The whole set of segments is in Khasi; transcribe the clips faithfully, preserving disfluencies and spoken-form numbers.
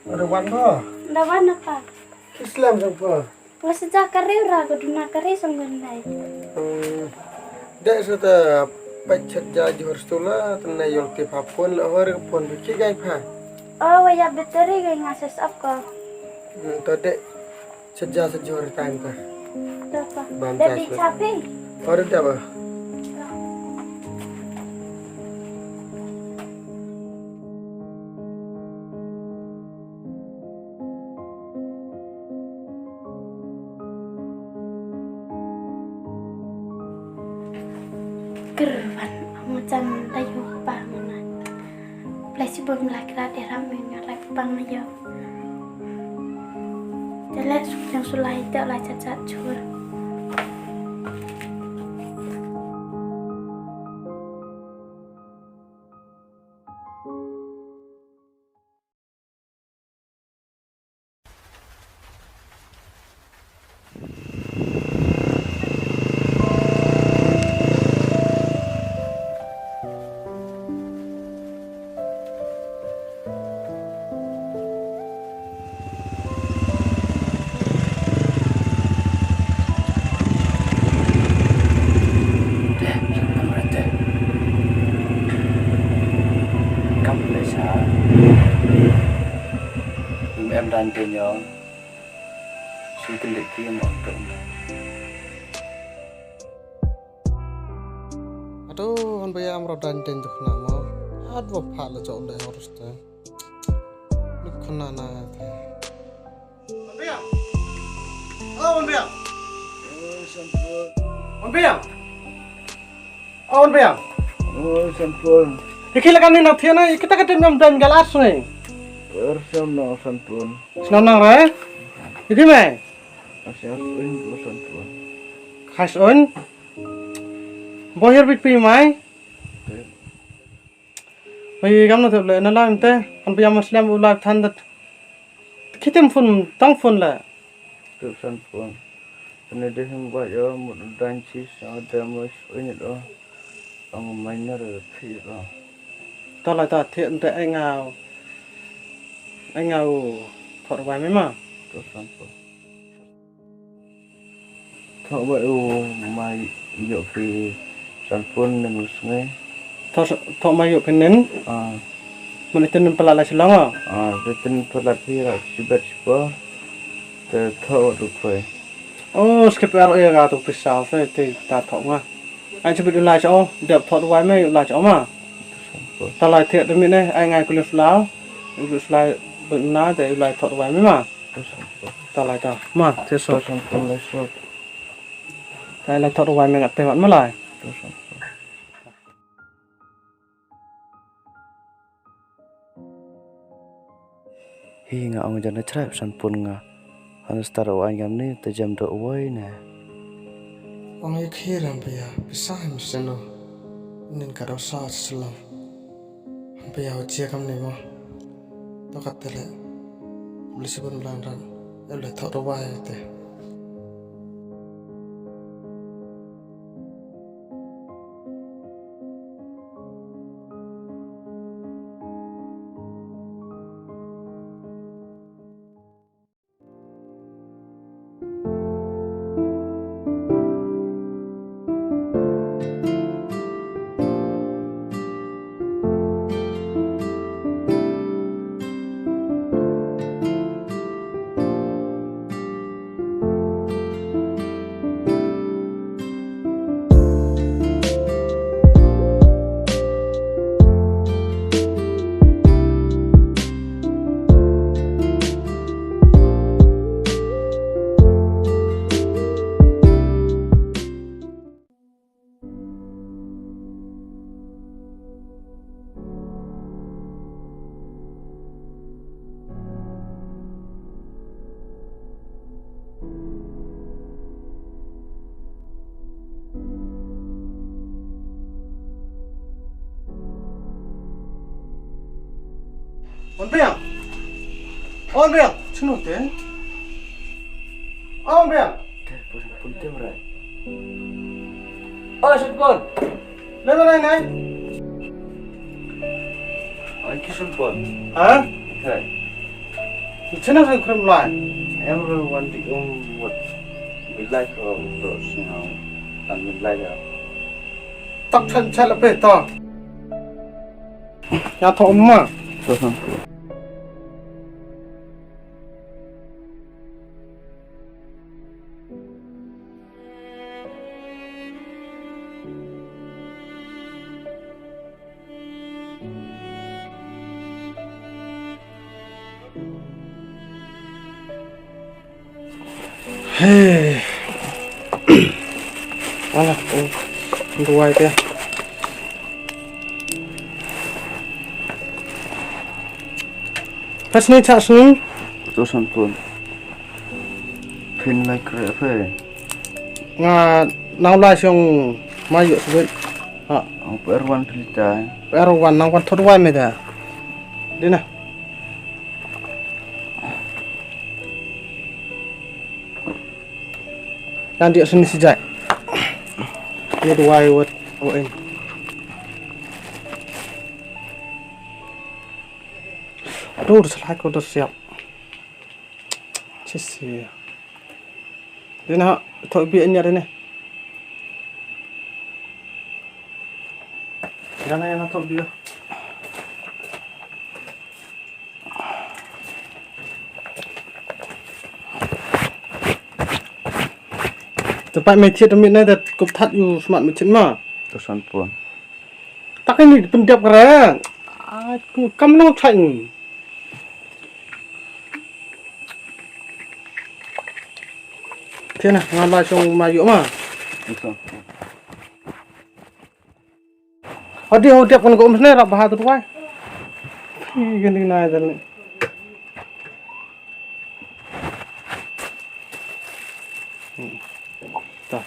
Ora wan ba. Da wan apa? Ki slem jong pha. Nga sa ja kari ura ka duna kari song gun nai. Hmm. Dek sa ta pachat ja jor stula tena yol ti pha phone la hor phone bi ki gai pha. Oh, wa ya battery gai nga sa sap ko. Hmm, to dek. Sejak sejur time ka. Dah apa? Bam dah jas di bet. Capi. Ora dah apa? Kerban macam dayu pang na. Plasi bom lakra deram mengarak pang na yo. Te leh suk jong sulai te lai chat chat chur. Kam leh sha. Em dan te nyong. Sing kendek ki em on tu. Aduh, hon ba ïa amro dan den duk na mo. Aduh, pha la jok le horus te. Duk khana na te. Hon ba ïa. Oh, hon ba ïa. Hon ba ïa. Oh, hon ba ïa. Oh, Sanpun. Iki la kan ni na thiana, iki ta ka tim nam dan galas ni. Er sam na Sanpun. Snam nang re? Iki mai. Asyik un Sanpun. Khas un. Bohir bit pi mai. Bai gam na thep le na lam te, an pia maslem u live than dat. Kitem phone, tang phone le. Tu Sanpun. Tene de him ba yo mut dan chi sa de mo oi ni do. Ang mai na re phi do. Ta la ta thiet te ai ngau. Ai ngau thot wai mai ma. Tu Sanpun. Thok ba u mai ïoh phi Sanpun nen u sngai. Thok, thok mai ïoh phi nen. Ah. Mane ten nen palat la Shillong ah. Ah, te ten palat phi ra sibet sipo. Te thok du phai. Oh, skip ar ïa ga tu pisa se te ta thok ma. Ai sibet u lai cha o, dep thok wai me u lai cha o ma. Ta lai thiet de mine, ai ngai kulis lau. Kulis lai bena te u lai thok wai me ma. Ta lai ta. Ma, te so. Ta lai thot wai me ngat te mat ma lai. Hi nga ong jan na chrai Sanpun nga. Han star o an gam ni te jam do wai ne. Ong ye khi ram pia, pisa hem seno. Nin ka do sa Shillong. Pia u chia kam ne mo. To kat tele. Beli sibun belang ran. Ele thok do wai te. Wan biang. Wan biang. Sino te? Wan biang. Te pun pun te berai. Oh, Sanpun. Lai mana nai? Ai ki Sanpun. Ha? Kai. Chena sa krim lai. Em ro wan di um wat bilai ko to sngau tan bilai ya. Tak chan chan la pe to. Ya to ma. To san. Hey. Wala, oh, duwai te. Pas ni chak sini. Tu sampun. Phin lai kre phe. Nga nau lai siong mayu sebut. Ha. Ang per wan pelita. Per wan nang wan thot wai me da. Dina. Yang dia sini sejak. Ni duwai wat o en. Aduh, dah selai ko dah siap. Sisi. Dina, thok bi anyar ini. Dina, yang thok bi. Tepat mecit amit nai dah kup that yu semat mecit ma. Tu sampun. Tak ini pendiap keren. Ah, kam nong chai ni. Tiana, ngala song mayu ma. Hadi ho tiap kan ko umsne rap baha tu tuai. Hi gani nai dal ni. Ta,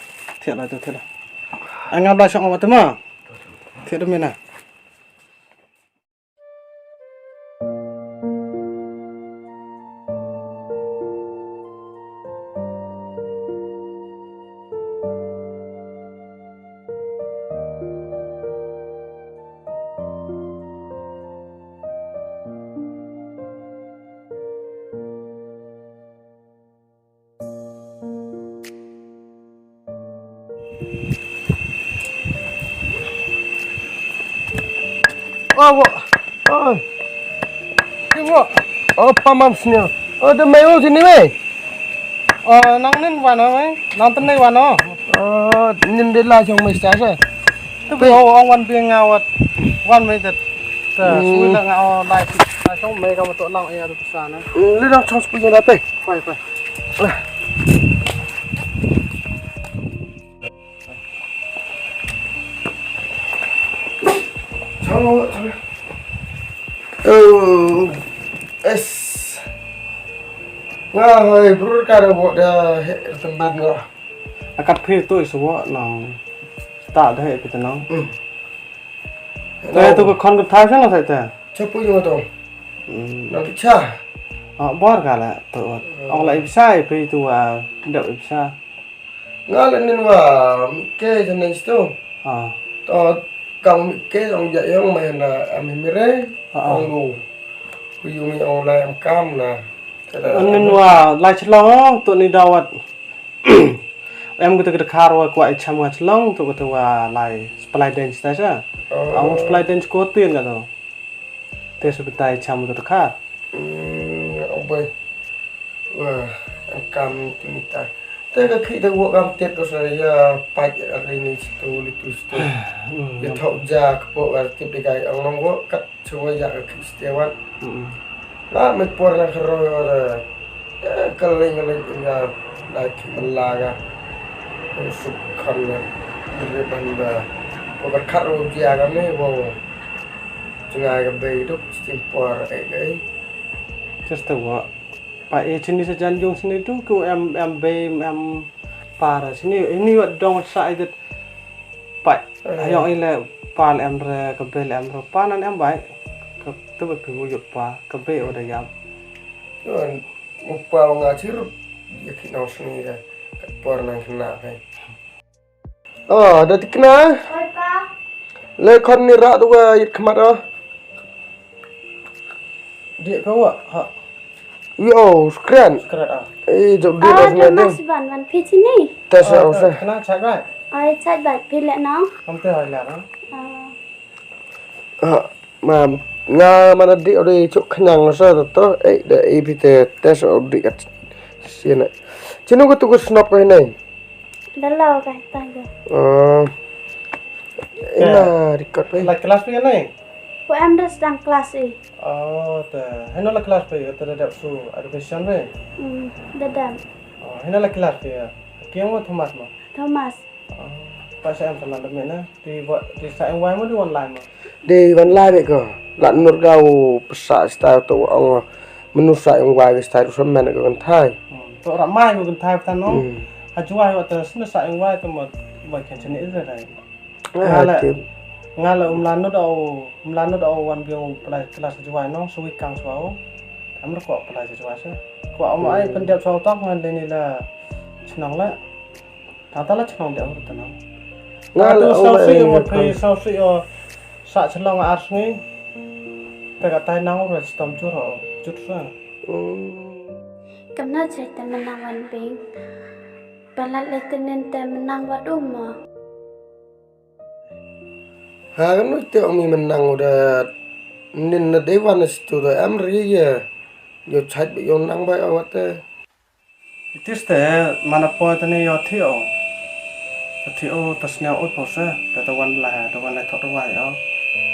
tiap la tu tiap la. Angam la song ma tu ma. Tiap tu mina. Oh, wo. Oh. Ki wo. Oh, pamam sini. Oh, de mai wo sini mai. Oh, nang nin wano mai. Nang tenai wano. Oh, nin de la jong mai sa sa. Tu bi oh, ong wan bi ngawat. Wan mai tet. Ta sui la ngaw lai. Ta song mai ka matok nang ya tu sana. Li nang chance pu jong date. Pai, pai. Chalo, chalo. Oh, es. Nga hoi brur ka da bo da he temban nga. Akat phi tu isu bo nang. Ta da he phi tenang. Hmm. Te tu ka khon ka thai sa na sa te. Chapu yo to. Hmm. Na picha. Ah, bor ka la tu. Hmm. Ong la ipsa ipi tu a dep ipsa. Nga la nin wa mi ke sa na sto. Ah. To kam mi ke ong ja yong mai na ami mire. Ah, ah. Ong lu. Ku yu mi ong la em kam na. Nin wa la chlong tu ni dawat. Em kata kata khar wa kwah i cham nga chlong tu kata wa lai supply den sita sa. Oh. Ang supply den ko tin kata. Te su kata i cham kata khar. Hmm, oh boy. Wah, ang kam tu mita. Te ka khi te wo kam tet ko sa ya pait ya ri ni situ li tu situ. Hmm. Ya thok ja ko ka tip de kai ang nong wo kat Chwa ya ka Christian wan. Mm. La me por na ka ro yo da. Eh, ka leng ka leng ya la ki man la ga. Ko suk kan na. Re ban da. Ko ka khat ro ya ga me wo. Chnga ga bei duk stin por e ga. Just a walk. Pa e chini sa jan jong sini tu ko em em bei em para sini ini wat dong sa ai det. Pa ayong ile pa le em re ka bei le em re pa nan em bai. Ka tu ba pi yut pa ka bei oda yam. Yon mo pa nga chirup ya ki nong sini da ka por nang kena kai. Oh, da tikna. Oi pa. Le khon ni ra tu ka yit khmat oh. Dia pa wa ha. Yo, skret. Skret ah. Eh, jok di. Ah, dah mas ban ban phi sini. Tes ah, usah. Kena chat bai. Ai chat bai phi le nang. Kam te hai la nang. Ah. Ah, ma nga mana di odi chuk khnang sa to. Eh, da i phi te tes odi kat. Sini. Chinu ko tu ko snop ko nei. Dalaw ka ta ga. Ah. Ina record pe. La kelas pe nei? Ko em das dang kelas i. Oh, te. Heno la kelas pe, te dep su admission pe. Hmm, da dep. Oh, heno la kelas pe. Kiang mo Thomas mo? Thomas. Oh, pa sa em teman demi na. Di ba di sa em wai mo di online mo. Di ban lai bek ko. Lat nur gau pesa sta to ong menu sa ong wai sta ru semen ko kan thai. Hmm. To ramai ko kan thai tan no. Hmm. Ha juai wa ta sna sa ong wai to mo bai kan chini izra dai. Ah, ngala tip. Ngala um lanu da o um lanu da o wan biong pelai kelas juai no sui kang suau. Amr ko pelai juai sa. Ko am ai pendep sa tok ngan deni la chnong la. Tata la chnong de ur tanang. Nga la tu ong sau ba sui ong mo phi sau sui o sa chnong ar sngi. Ta ka tai nang ur stom chur ho chur sa. Kam na chai te menang wan bing. Palat le tenen te menang wat um mo. Ha kam no te ong mi menang u da nin na dei wan na situ da am ri ya. Yo chait ba yo nang ba awat te. Itis te mana poi tani yo thio. Thio ta sniaw ut pose ta ta wan la ta wan la thot wa yo.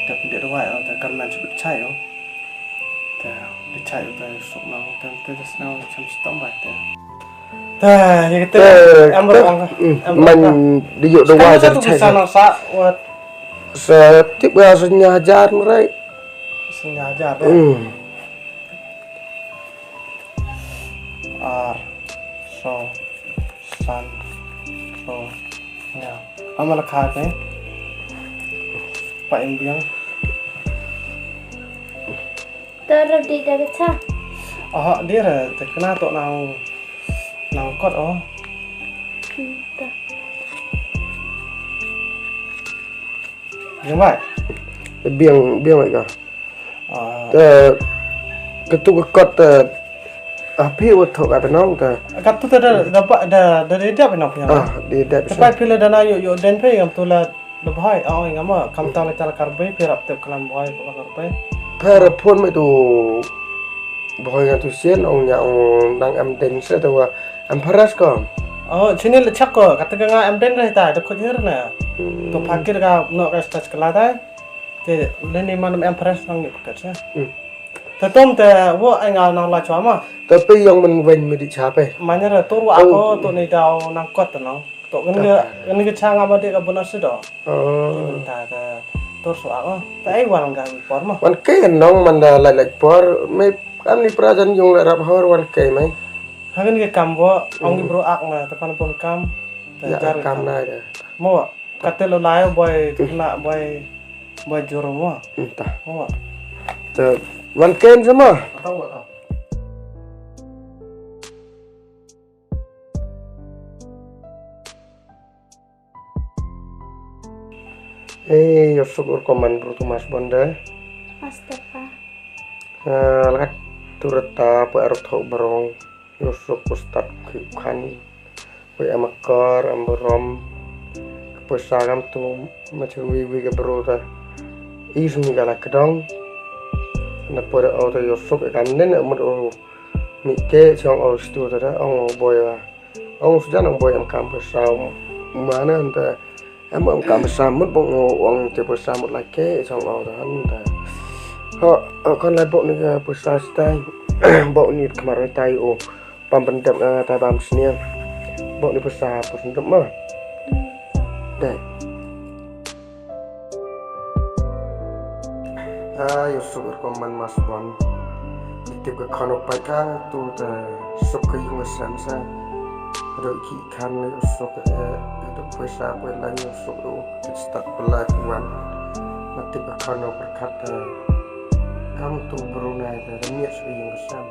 Ta pinde wa yo ta kan man chibit chai yo. Ta di chai yo ta sok na ta ta ta sniaw cham stom ba ta. Ta ye te am ro ong. Man di yo do wa ta chai. Sa na sa wat. Sa tip ga sa nya hajar mrai. Sa nya hajar. Ar, so, san, so, nya. Ama la kha te. Pa in biang. Tara di da cha. Ah, dia ra te kena to nang nang kot oh. Biang bai. Biang biang bai ka. Te ka tu ka kot te a phi u thok a nong te. Ka tu te da da da da da da da nong phi. Ah, da da. Te pai phi le da na yo yo den phi ngam tu la da bhai a oi ngam kam ta le ta la kar bai phi rap te kalam bhai ko la kar bai. Phi rap phone me tu bhai ngam tu sien ong nya ong dang em den se te wa em pharas ko. Oh, chini le chak ko ka te nga em den re ta te khut her na. To phakir ka no ka stas kala ta. Te leni man em press nang ni pakat sa. Hmm. Te tom te wo ai nga nang la chwa ma. Te pe yong men wen me di cha pe. Manya ra tur wa ko to ni dau nang kot nang. To ngen ngen ngen cha nga ma de ka bonus do. Oh. Ta ta tur so ako. Te ai wan ga por ma. Wan ke nong man da lai lai por me am ni prajan yung le rap hor wan ke mai. Ha ngen ke kam wo ong ki bro ak na te pan pon kam. Te ya jar kam kam na de. Mo. Kate lo lai boy na boy boy joro mo. Entah. Mo. Te wan ken sama. Atau atau. Eh, yo syukur koman bro Thomas Bonda. Astaga. Eh, lakat turata pa arok thok barong. Yo syukur start ki khan. Wei am akar am barom. Ka pisa kam tu ma chang wi wi ka bro ta. Is mi ka la kdong. Na por au ta yo suk ka nen amut o mi ke chong au stu ta da ong o boy wa. Ong sujan ong boy am kam pisa mana ta. Am am kam pisa mut bong o ong te pisa mut la ke chong au ta han ta. Ho kon la bok ni ka pisa stai. Bok ni kmar tai o. Pam pyndep nga nga tai bam sniang. Bok ni pisa pun pyndep ma. Dai. Ai usuk rukom man mas bon. Tip ka khano pai ka tu ta suk ka yung sen sa. Ado ki khan ni usuk ka e ado pisa pun lai usuk u. Tip stat pula kuan. Tip ka khano perkat ta. Kam tu Brunei ta miat suk yung sen.